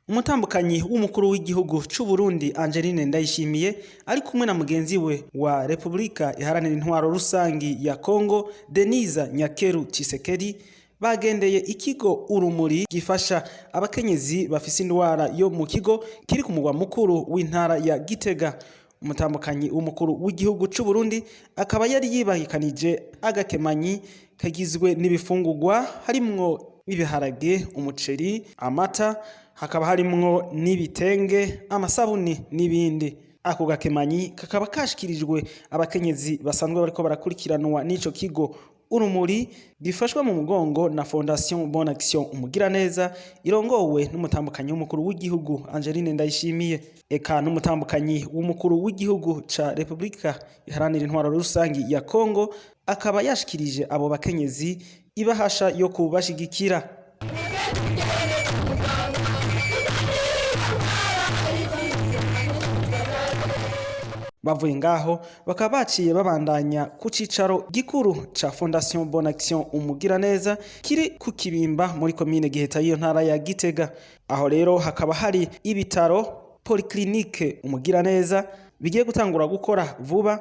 Umutambukanyi w'umukuru w'igihugu c'u Burundi Angeline Ndayishimiye ari kumwe na mugenzi we wa Repubulika Iharanira Intwaro Rusangi ya Kongo Denise Nyakeru Tshisekedi bagendeye ikigo Urumuri gifasha abakenyezi bafise indwara yo mu kigo kiri ku mugwa mukuru w'intara ya Gitega. Umutambukanyi w'umukuru w'igihugu c'u Burundi akaba yari yibahikanije agakemanyi kagizwe n'ibifungurwa harimwo ibiharage, umuceri, amata, hakaba harimwo n'ibitenge, amasabuni n'ibindi. Ako gakemanyi kakaba kashikirijwe abakenyezi basanzwe bariko barakurikiranwa n'ico kigo Urumuri gifashwa mu mugongo na Fondation Bonne Action Umugiraneza irongowe n'umutambukanyi w'umukuru w'igihugu Angeline Ndayishimiye, eka n'umutambukanyi w'umukuru w'igihugu ca Repubulika Iharanira Intwaro Rusangi ya Kongo akaba yashikirije abo bakenyezi ibahasha yo kubashigikira. Bavuye ngaho bakaba baciye babandanya ku cicaro gikuru ca Fondation Bonne Action Umugiraneza kiri ku Kibimba muri komine Giheta y'iyo ntara ya Gitega. Aho rero hakaba hari ibitaro Polyclinique Umugiraneza bigiye gutangura gukora vuba,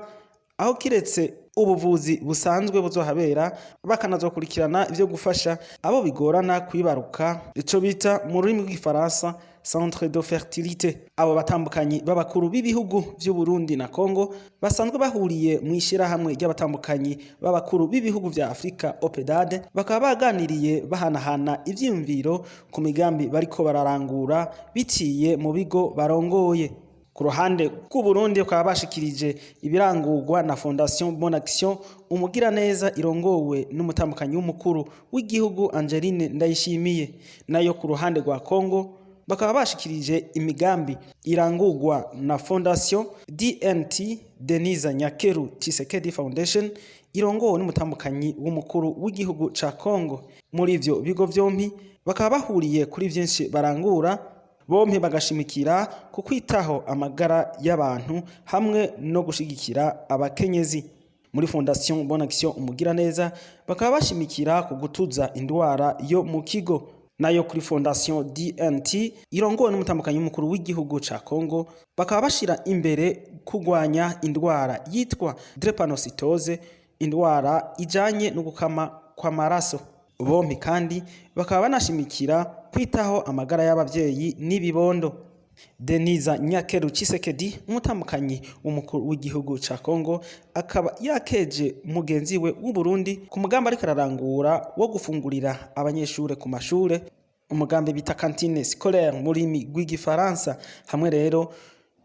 aho kiretse ubuvuzi busanzwe buzohabera bakanazokurikirana ivyo gufasha abo bigorana kwibaruka, ico bita mu rurimi rw'igifaransa centre de fertilité. Abo batambukanyi b'abakuru b'ibihugu vy'u Burundi na Congo basanzwe bahuriye mu ishirahamwe ry'abatambukanyi b'abakuru b'ibihugu vya Afrika OPEDAD bakaba baganiriye bahanahana ivyiyumviro ku migambi bariko bararangura biciye mu bigo barongoye. Ku ruhande rw'u Burundi bakaba bashikirije ibirangurwa na Fondation Bonne Action Umugiraneza irongowe n'umutambukanyi w'umukuru w'igihugu Angeline Ndayishimiye. Nayo ku ruhande rwa Congo bakaba bashikirije imigambi irangurwa na Fondation DNT Denise Nyakeru Tshisekedi Foundation irongowe n'umutambukanyi w'umukuru w'igihugu ca Congo. Muri ivyo bigo vyompi bakaba bahuriye kuri vyinshi barangura, bompi bagashimikira ku kwitaho amagara y'abantu hamwe no gushigikira abakenyezi. Muri Fondation Bonne Action Umugiraneza bakaba bashimikira ku gutuza indwara yo mu kigo. Nayo kuri Fondation DNT irongowe n'umutambukanyi w'umukuru w'igihugu ca Congo bakaba bashira imbere kurwanya indwara yitwa drépanocytose, indwara ijanye no gukama kw'amaraso. Bompi kandi bakaba banashimikira kwitaho amagara y'abavyeyi n'ibibondo. Denise Nyakeru Tshisekedi umutambukanyi w'umukuru w'igihugu ca Congo akaba yakeje mugenzi we w'u Burundi ku mugambi ariko ararangura wo gufungurira abanyeshure ku mashure, umugambi bita cantine scolaire mu rurimi rw'igifaransa, hamwe rero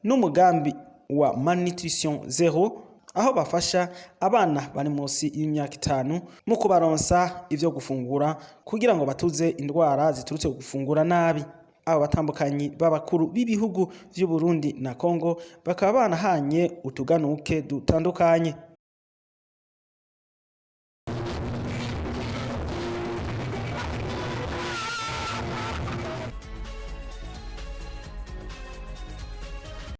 n'umugambi wa malnutrition zero, aho bafasha abana bari munsi y'imyaka 5 mu kubaronsa ivyo gufungura kugira ngo batuze indwara ziturutse ku gufungura nabi. Abo batambukanyi b'abakuru b'ibihugu vy'u Burundi na Congo bakaba banahanye utuganuke dutandukanye.